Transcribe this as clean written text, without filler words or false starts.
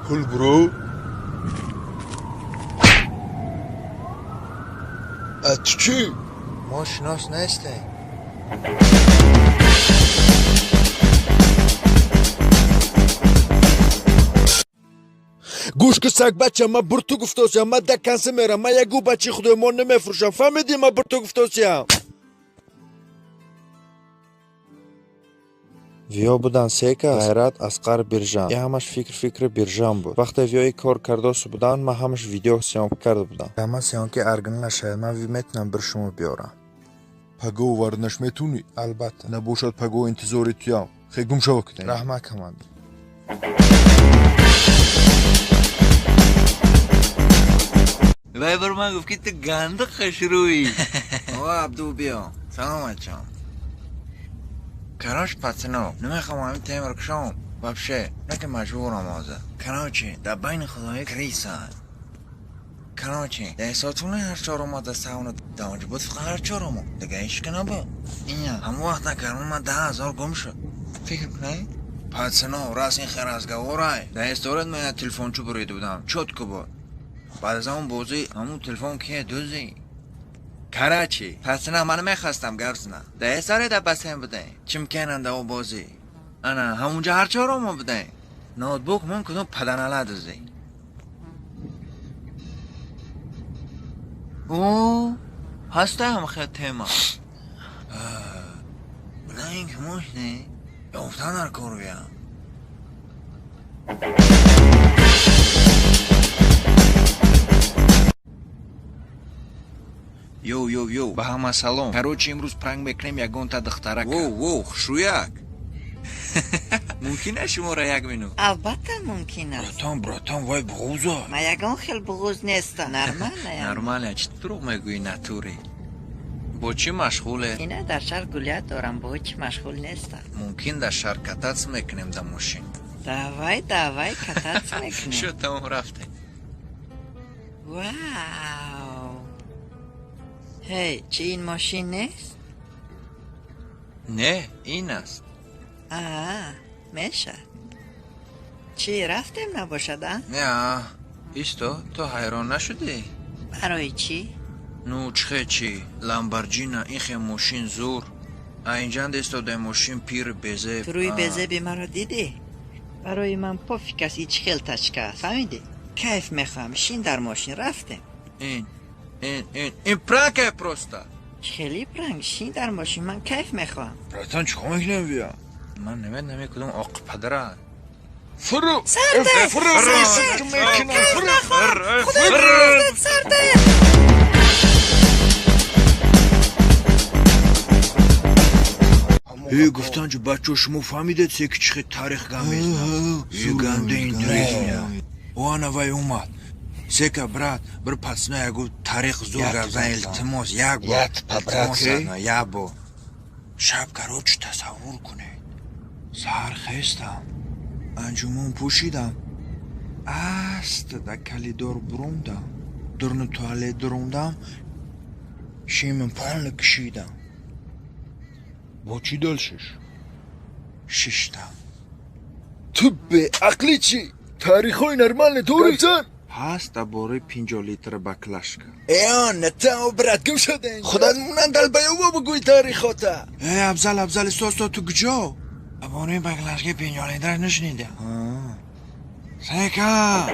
Пул бро. А ту чӣ? Мо шинос нестем. Гӯш ки, сагбача, ма бур ту гуфтосиям, ма да канса мерам, ма ягу бачи худои мо намефурӯшам, фаҳмидӣ? Ма бур ту гуфтосиям. Виё будан се кас: Ғайрат, Асқар, Биржан. И ҳамаш фикр фикри Биржан буд. Вақте виёи кор кардосу буданд, ман ҳамаш видео съёмка карда будам. Ама съёмки аргин нашаяд, ман метавонам бир шумо биёрам. Паго оварданаш метунӣ? Албатта. Набошад, паго интизори туям. Хе, гум шава кунем. Раҳмат, командир. Вай бар ман гуфт, ки ту ганда хушрӯӣ. О, Абду, биё. Салом, ачам. Короче, пацано, намехоҳам ҳамин темаро кушом. Вообще, не ки маҷбурам ҳозир. Короче, дар байни худои криса. Короче, дар ҳисобтони ҳар чорума дар сауна даонҷа буд, фақат ҳар чорумо. Дига ҳеч ка набуд. Ина, ҳамон вақт накармон ман 10 000 гум шуд. Фикр кунед? Пацано, раст ин хел разговорай. Дар история ман як телефончо бурида будам. Чётко буд. Баъд аз он бозӣ ҳамун телефон кие дузӣ. Короче, пацана, ман мехостам гап занам. Дар история дар бассейн будем. Чимкенан дар о бозӣ. Ана, ҳамунҷа ҳар чорумо будем. Ноутбук мон кудом паданала дузӣ. О, ҳаста ҳам хел тема. Бла, ин ки мошне. Ёфтан дар кор биям. Йоу, йоу, йоу, ба ҳама салом. Короче, имрӯз пранк мекунем ягонта духтарака. Воу, воу, хушрӯяк, мумкин аст шуморо як минут? Албатта, мумкин аст. Братан, братан, вай буғуза. Ман ягон хел буғуз нестам, нормалаям. Нормально, чӣ дурӯғ мегӯӣ натуре? Бо чӣ машғуле? Ина, дар шаҳр гулят дорам, бо ҳеҷ машғул нестам. Мумкин дар шаҳр кататься мекунем дар мошин? Давай, давай, кататься мекунем. Шуд, тамом, рафтем. Вау, ҳей, чӣ, ин мошин нест? Не, ин аст. Аа, мешад. Чӣ, рафтем набошад, а? Не, исто, ту ҳайрон нашудӣ? Барои чӣ? Ну чихе чӣ, Ламборҷина, ин хе мошин зур, а инҷанда истодаи мошин пири безеб. Ту рӯи безеби маро дидӣ? Барои ман пофиг аст, ич хел тачка аст, фаҳмидӣ? Кайф мехоҳам. Шин дар мошин, рафтем. Ин пранк е просто. Хеле пранк? Шин дар мошин, ман кайф мехоҳам. Братан, чӣ кор мекунем бия? Ман намедонам, кудом оқ падара. Фуру! Сарде! Фуру! Сарде! Фуру! Худои сарде! Э, гуфтан ҷу, бачаҳо, шумо фаҳмидед, се ки чихе тарих гам мезанам? Е, ганда интересно. О, ана вай омад. Сека, брат, бір пацана ягу тарих зур гап зан, илтимос, як бор. Илтимос, як бор. Шаб, короче, тасаввур кунед. Саҳар хестам. Анҷумон пӯшидам. Аста дар калидор бурондам. Дурни туалет дурондам. Шимин полно кишидам. Бо чӣ дальше ш? Шиштам. Ту беақлӣ чӣ? Таърихҳои нормальный дорӣ? Гапзан! Ҳаст дар бораи 50 литра баклажка. Э, натао, брат, гум шуда. Худат монанд далбаёбо, бигӯй таърихота. Э, Абзал, Абзал, исто, исто, ту куҷо? Дар бораи баклажкаи 50 литраш нашунидам. Сека.